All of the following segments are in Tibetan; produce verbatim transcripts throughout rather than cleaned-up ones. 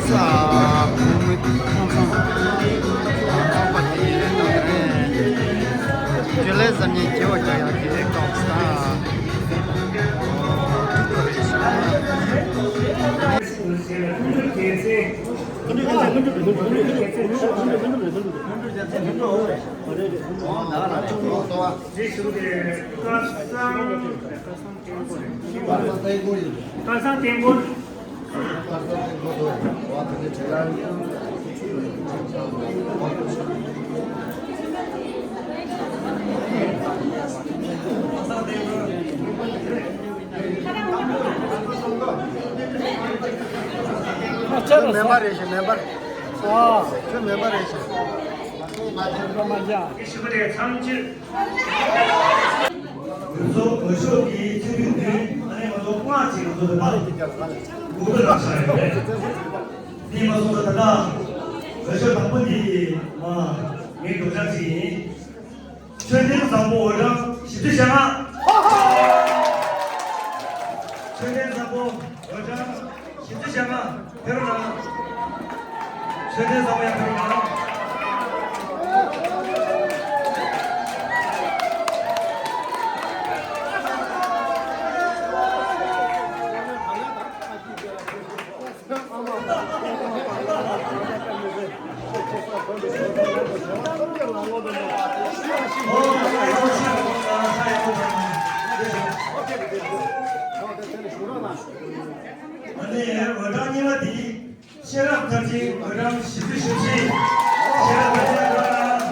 ས་བོད་མི་ཁང་ཚང་ཁང་ཚང་པ་དེ་རེད། ཇུ་ལེ་ཟམ་ཉེ་སྐྱེ་བོ་རྒྱག་ཡག་གི་ཀོག་ས། སྐལ་བཟང་བསྟན་འགོ། ཁྱོད་མེམ་བར་རེད་ཤག་མེམ་བར། ཨ། ཁྱོད་མེམ་བར་རེད་ཤག་མ་བྱ། ཞུ་བ་རེད། ཚང་ཆུ། ང་ཚོ་འོས་ཤོག་གི་ཚེས་བདུན་ཉིན་ཨ་ནི་ང་ཚོ་ལྔ་གཅིག་ང་ཚོ་དེ་པར་འགོ་ཐོག་ལ་ཆགས་ཡོད་རེད། འདི་མ་སོང་ཙང་ད་ལྟ་འོས་ཤོག་དང་པོ་འདི་མ་མི་སྒྲོག་སྦྱང་ཞིག་ཡིན། ཆོས་ལྡན་བཟང་པོ་འོས་གྲངས་བཞི་བཅུ་ཞེ་ལྔ། ཆོས་ལྡན་བཟང་པོ་འོས་གྲངས་བཞི་བཅུ་ཞེ་ལྔ་ཕེབས་རོགས་གནང་། ཆོས་ལྡན་བཟང་པོ་ཡང་ཕེབས་རོགས་གནང་། ཨ་ནི་འོས་གྲངས་གཉིས་པ་དེ། ཤེས་རབ་མཐར་ཕྱིན། འོས་གྲངས་བཞི་བཅུ་ཞེ་བཞི། ཤེས་རབ་མཐར་ཕྱིན་ལ་ཕེབས་རོགས་གནང་།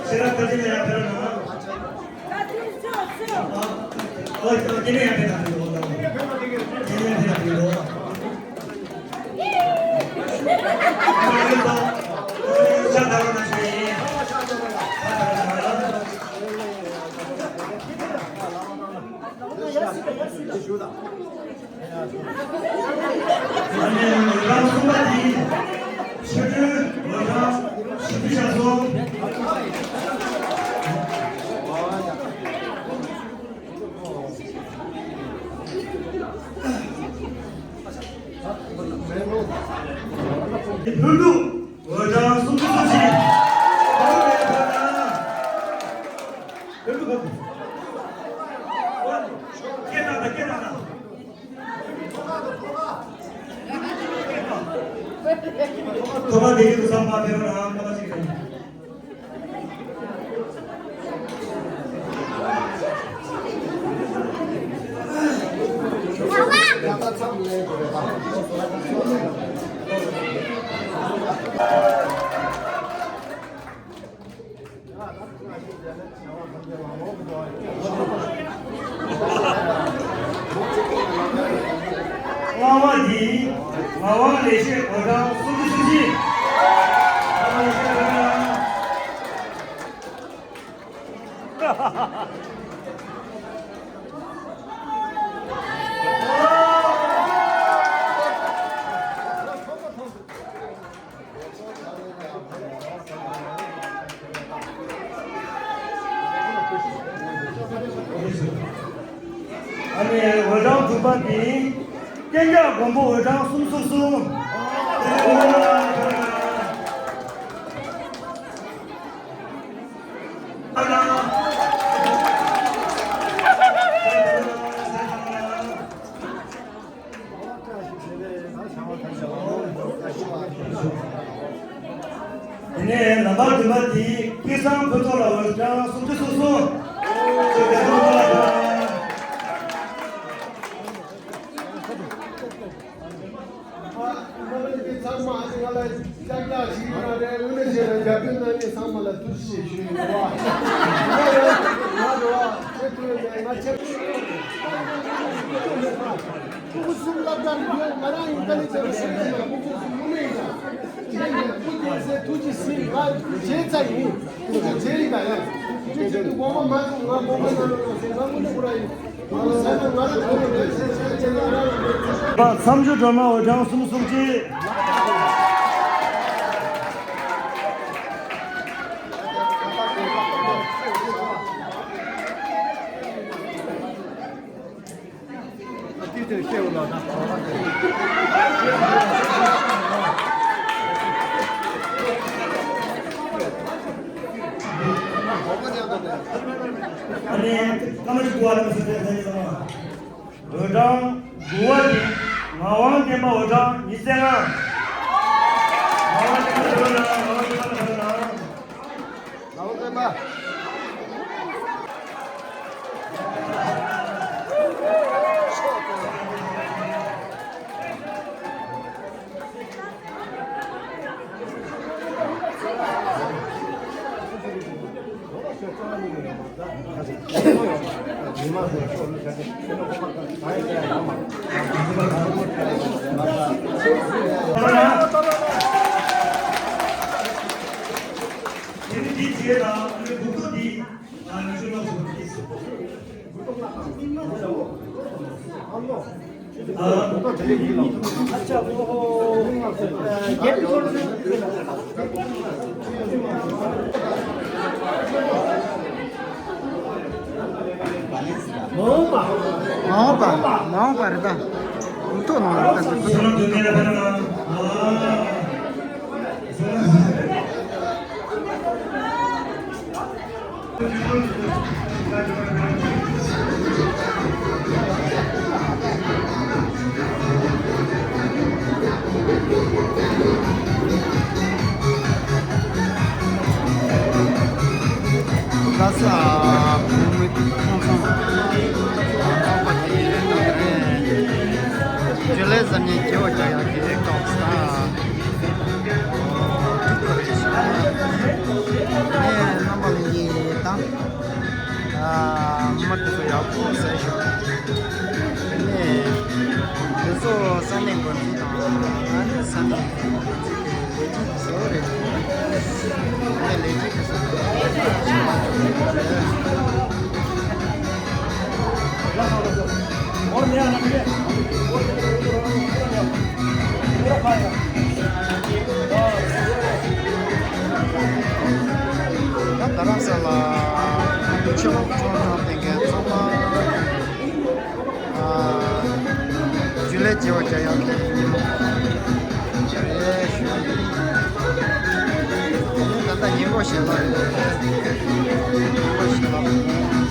ཤེས་རབ་མཐར་ཕྱིན་ལ་ཡང་ཕེབས་རོགས་གནང་། ཨ། ཨོ། ཨོ། དེ་ནས་ཡང་ཕེབས་དང་། དེ་ནས་ཡང་ཕེབས་དང་། དེ་ནས་ཡང་ཕེབས་དང་། ཤ་ད་རོགས་གནང་ཞུ་ཡིན། ཤ་ད་རོགས་གནང་། ཨ་ནི་འོས་གྲངས་གསུམ་པ་དེ་ཆོས་སྒྲོན། འོས་གྲངས་བཞི་བཅུ་ཞེ་གསུམ། ལྷུན་གྲུབ། འོས་གྲངས་སུམ་ཅུ་སོ་གཅིག། ཐོག་མ་བསྡད་ཀྱི་འདུག་ས་མ་ཕེབས་རོགས་གནང་། སྐར་མ་གཅིག་རེད། ལྷག་མ་འདི་ངག་དབང་ལེགས་བཤད་འོས་གྲངས་སུམ་ཅུ་སོ་གཅིག། ལྷག་མ་ལེགས་བཤད་འོས་གྲངས། ཨ་ནི་འོས་གྲངས་དྲུག་པ་དེ་གཏན་འཇགས་མགོན་པོ། འོས་གྲངས་སུམ་ཅུ་སོ་གསུམ། དེ་ནས་ནམ་བར་བདུན་པ་དེ་སྐལ་བཟང་ཕུན་ཚོགས་ལགས། འོས་གྲངས་སུམ་ཅུ་སོ་གསུམ། ཨ། ང་ལ་ཡི་གེ་ཚང་མ་ཨ་ནི་ང་ལ་ལྕགས་རྒྱག་ཞིག་ཡིན་ན་རེད། དངོས་གནས་བྱས་ན་རྒྱབ་སྐྱོར་གནང་མཁན་ཚང་མ་ལ་ཐུགས་རྗེ་ཆེ་ཞུ་ཡིན་རེད་བ། ང་རེད་བ། ང་རེད་བ། ཁྱེད་ཐུགས་ཡོད་མེད་ང་ཁྱེད། ཕྲུ་གུ་གསུམ་སློབ་གྲྭར་ཡོད། ང་རང་ཡིན་ད་ནི་ཚེ་རིང་ཟེར་གྱི་མ། ཕྲུ་གུ་གསུམ་དངོས་གནས་ཡིན་ད། ཁྱེད་ཀྱི་ཕྲུ་གུ་ཟེར་ཐུགས་རྗེ་གཟིགས། ང་བྱས་ཚར་ཡིན། ཐུགས་རྗེ་གཟིགས་ད་ཡ། ཁྱེད་ཀྱི་དགོངས་པ་མ་ཚོམ། ང་དགོངས་པ་གནང་རོགས་གནང་ཟེར། ང་དངོས་གནས་ཁོ་རང་ཡིན། མཚམས་སྦྱོར་སྒྲོལ་མ། འོས་གྲངས་སུམ་ཅུ་སོ་གཅིག། ཨ་ནི་ཀ་མ་ཅི་གོ་བ་ལ་མི་སྲིད་པའི་ས་ཡི་ཚང་མ། འོས་གྲངས་དགུ་པ་དེ་ངག་དབང་བསྟན་པ། འོས་གྲངས་ཉི་ཤུ་རྩ་ལྔ། ངག་དབང་བསྟན་པ་ལ་ཕེབས་རོགས་གནང་། ངག་དབང་བསྟན་པ་ལ་ཕེབས་རོགས་གནང་། ངག་དབང་བསྟན་པ། མ་འོངས་པ། མ་འོངས་པ་རེད་ད། ཁོང་ཐུག་ནང་ལ་ད་འདི་ཁོ་ཐག་ལགས་སོ། ཨ། བུ་མོ་ཚང་ཚང་། ཨ། ཚོགས་པ་དེ་ཡིན་ད་རེད། ཇུ་ལེ་ཟེར་མཁན་སྐྱེ་བོ་རྒྱག་ཡག་གི་ཀྲོག་སི་ད། ཨོ། ཐུག་པ་རེད་ཤག་ངས་རྣམ་པ་ལྷན་རྒྱས་དང་། ཨ། མི་དེ་ཚོ་ཡག་པོ་བཟས་ཤོག་ཨ་ནི་དེ་ཚོ་ས་གནས་འགོ་འཛིན་དང་། ཨ་ནི་ས་གནས་འགོ་འཛིན་གྱི་ལས་བྱེད་བཟོ་རེད། ངས་ལས་བྱེད་ཀྱི་བཟོ་རེད། ད་རྡ་རམ་ས་ལ་ཕྱི་ལོགས་ཚོང་ཁང་དེ་གའི་ཚང་མ། ཨ། ཇུ་ལེ་སྐྱེ་བོ་རྒྱག་ཡག་གི་ཉིན་མོ་རེད་ཞུ་ཡིན། ད་ལྟ་ཉིན་གུང་ཞལ་ལག་རེད། ཉིན་གུང་ཞལ་ལག་